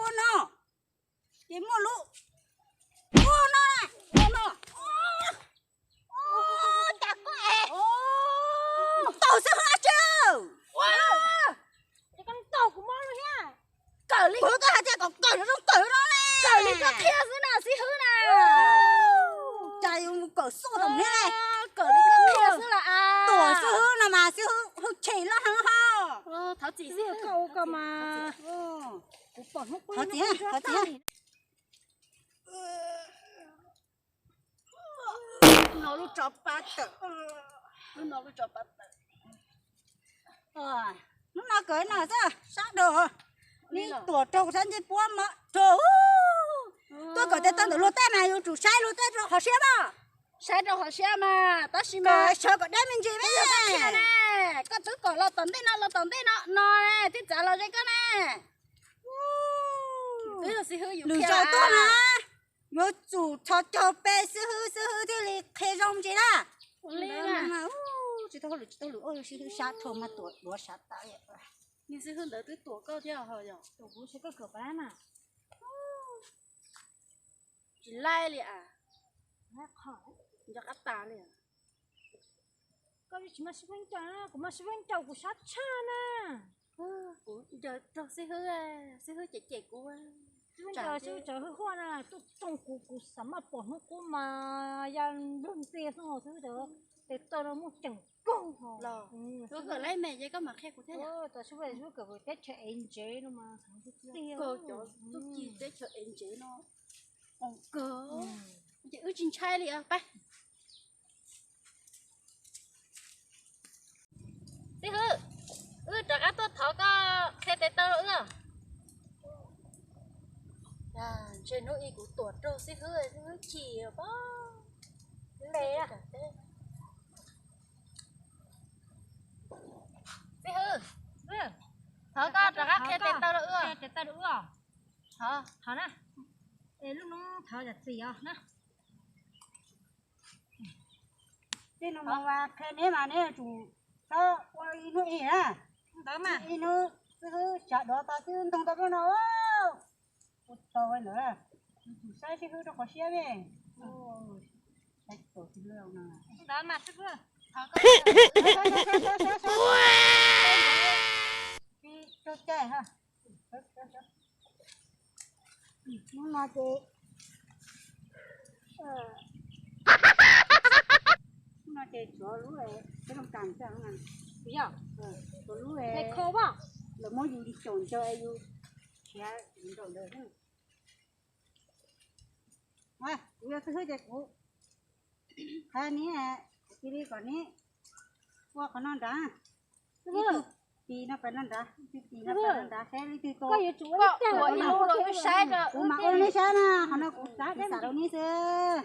Ua no, ces muaj lub, ua no, ua no. Cas koj es taug xwb hwb dab tsi? Koj taug kuv mob lub thiab. Kawm li kuv twb hais tias kom kawm zoo kawm no ne. Kawm li koj qhia xwb na xib hwb na. Cas yus mus kawm xub tom ne. Kawm li koj qhia xwb las as. Tuam xib hwb no mas xib hwb hwj chim loj heev ho. Thov txim xib hwb, koj ua koj mas. Thov txim, thov txim. No lub tsov pab tawm, lub no lub tsov pab tawm. Hnub no kawm no xwb sab dhau, neb tuam raug sab ncej puab mov raug. Tuaj kawm tej tag ntawm luag tej mas yuav tsum saib luag tej rau qhov siab mas. Saib rau qhov siab mas tab sis mas sawv kom deb me ntsis me. Koj twb kom los tom ntej no los tom ntej no no ne, twb txav los ze koj ne. Lwm zaus tuaj na, yuav tsum txhos caug pe xib hwb, xib hwb thiaj li qhia zoo ntsis na. Li tsis tau hauj lwm tsis tau lwm ua xib hwb sab rho mas tuam duav sab tas li. Niag xib hwb ntawd twb tuam koj thiab ho yog? Tuam kuv seb koj kawm pab na. Tsis laij li as. Nco qab tas li. Koj tsis muaj sib fab ncaus na, kuv muaj sib fab ncaus kuv sab tshaj na. Kuv ncaws raug xib hwb, xib hwb cem cem kuv. Sib fab ncaus xib hwb tsav hwj huaj na, tuaj tsoo kuv, kuv xav maj pom hnub qub mas ya nplug ntxiag xwb, xib hwb tsav tes taw no muaj ceem kawg. Los, kawm laib me ces koj mam qhia kuv thiab. Tau sib fab ncaus kawm teb chaws ev ntsev no mas, kawm cov tub ki teb chaws ev ntsev no, kawg, ces wb tsis ntshai li os, pab. Xib hwb, wb rov qab tuaj thov koj qhia tes taw rau wb. Ntshe hnub ib kuv tuam raug xib hwb, xib hwb chim pob. Xib hwb, thov koj rov qab qhia tes taw rau wb. Thov, thov na. Es lub hnub thov zam txim os na. Tej no mas qhia neb mas neb yuav tsum txhob ua ib hnub ib na. Ntawd mas ib hnub xib hwb tsav dov tau xib hwb ntoo tau lub no. Ua tau ntawd, yuav tsum saib xib hwb rau qhov siab me. Ntawd mas xib hwb, thov koj. Tsis tau cai ha. Hnub no ces, hnub no ces tsuav lub peb loo kas xwb, tsuav lub lawv muab yus li caum ncaws es yus khiav nraum ntawd. Kuv yog xib hwb ces kuv qhia neb, kuv cia li kom neb ua qhov no nrad. Ib tug tis no pais no nrad, ib tug tis no pais no nrad, saib leej twg tua. Koj yuav tsum ua ib teg ua ib lub rau wb saib, kuv mam ua neb saib na, qhov no kuv xav rau neb xwb.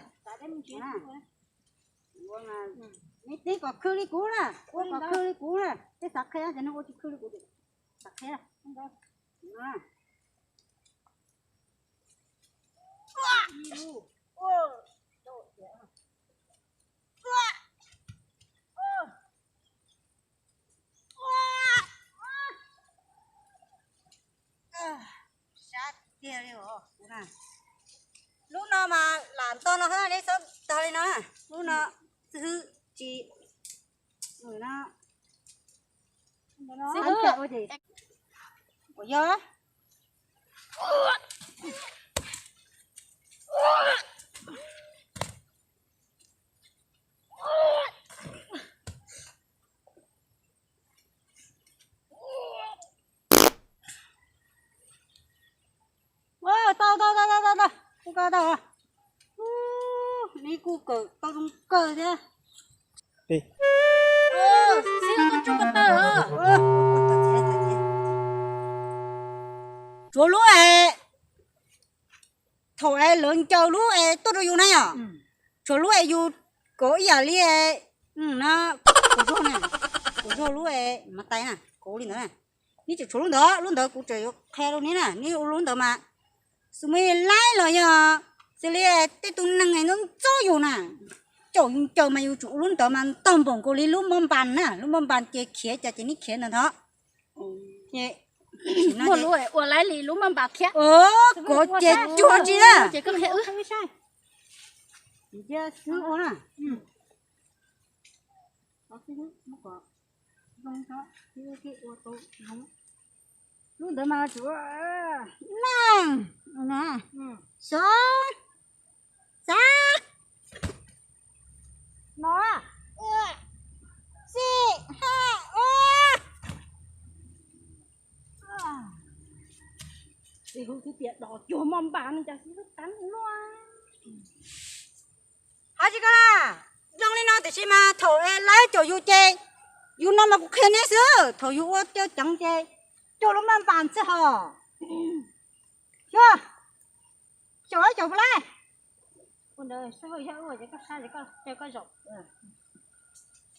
Neb teb kom khw li kuv na, ua kom khw li kuv na, tej xav qhia ces neb ua tsis khw li kuv, xav qhia. Sab tiag li os. Lub no mas lam nto no, neb txhob tog li no. Lub no xib hwb tsis, no, ua yog. Tau tau tau tau tau, kuj kawm tau. Neb kuj kawm tau zoo kawg thiab. Tshuav lub es, thaum es lawv ncaws lub es tuaj rau yus na yom, tshuav lub es yus kov ib yam li, no, kuv zog na, kuv zog lub es mas tais na, kuv li ntawd na. Neb tseem tshuav lub ntawd, lub ntawd kuv tseem yuav qhia rau neb na, neb ua lub ntawd mas xus me laib los yog xws li tej tus neeg ntxub ntxub yus na, caum yus ncaws mas yus tsum ua lub ntawd mas ntog npaum nkaus li lub moj npas na, lub moj npas ces khiav cas ces neb khiav ntawd ntag. Muaj lub ua laib li lub moj npas thiab. Kov ces cuag tsis na. Ces koj qhia wb. Cia xwb ua na. Lub ntawd mas tsum neeg, xov, xav, no, xij, ha, ua. Xib hwb twb tias dos cuag moj npas no cas xib hwb tab luaj. Hab tsis koj zoo li no tiam sis mas thaum es laib caum yus ces, yus no mas kuv qhia neb xwb, thaum yus ua cov ceev ces cuag lub maj npas xwb hos. Xyov, caum caum puas laib.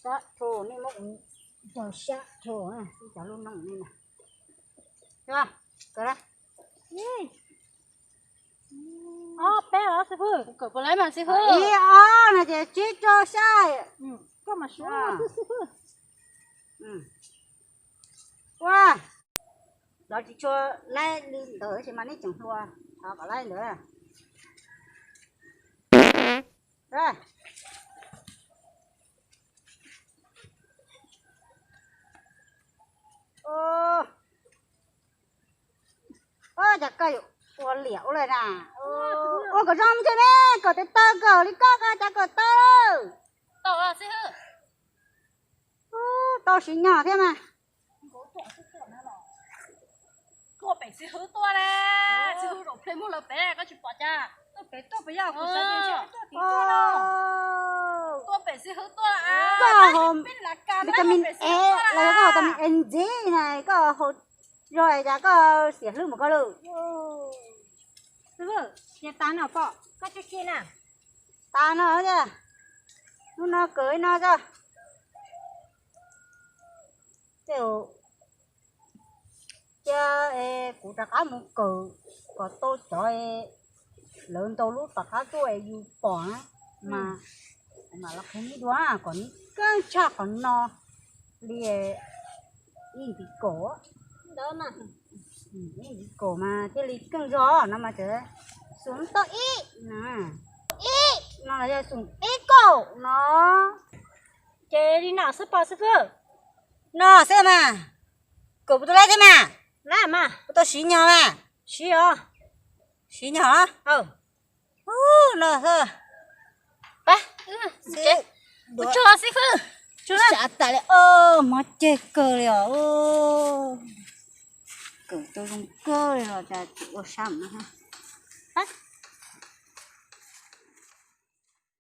Sab rho, nej muab kuv ncaws sab rho, cov lub noog ne. Ob peb los xib hwb, kuv kawm puas laib mas xib hwb. Ib ob no ces tsib rau xya. Koj mas suav xwb. Ua, lawv tsis tshua laib li ntawd tab sis mas neb tseem hluas, thov kom laib ntawd. Ua cas koj yuav ua liam ua luaj na? Ua kom zoo mus thiaj ne, kom tes taw kom li koj ko cas kom tau. Tau siv nyog thiab mas. Tuaj pem xib hwb tuaj ne, xib hwb zaum plig muab lawv pem koj tsis pom cas? Tuaj pem tuaj pem yog kuv xav tias tuaj tim tuaj no. Tuaj pem xib hwb tuaj, koj haus vitamin E los yog koj haus vitamin E ntxiv na, koj haus zog cas koj xiam hlwb mus koj lawm. Xib hwb, cia tas no pom koj tsis khi na. Tas no, hnub no kawm li no xwb. Cia kuv rov qab mus kawm kom tau cov lawv ntaus lub tom qab tuaj es yus pom na, mas kuv mam los qhia nej dua kom nws keej tshaj qhov no li ib ntiv kaum. Ib ntiv kaum mas thiaj li keej zog no mas tseem xum toj ib, ib no los yog xum ib kaum no. Ces li no xwb pog xib hwb. No xwb mas, kawm puas tau laib thiab mas? Laib mas. Puas tau siv nyog mas? Siv os. Siv nyog os. No xwb. Pab, ua tsaug xib hwb. Tsav tas li, hmov ceg kawg li os. Kawm tau zoo kawg li os, cas tsis ua sab no.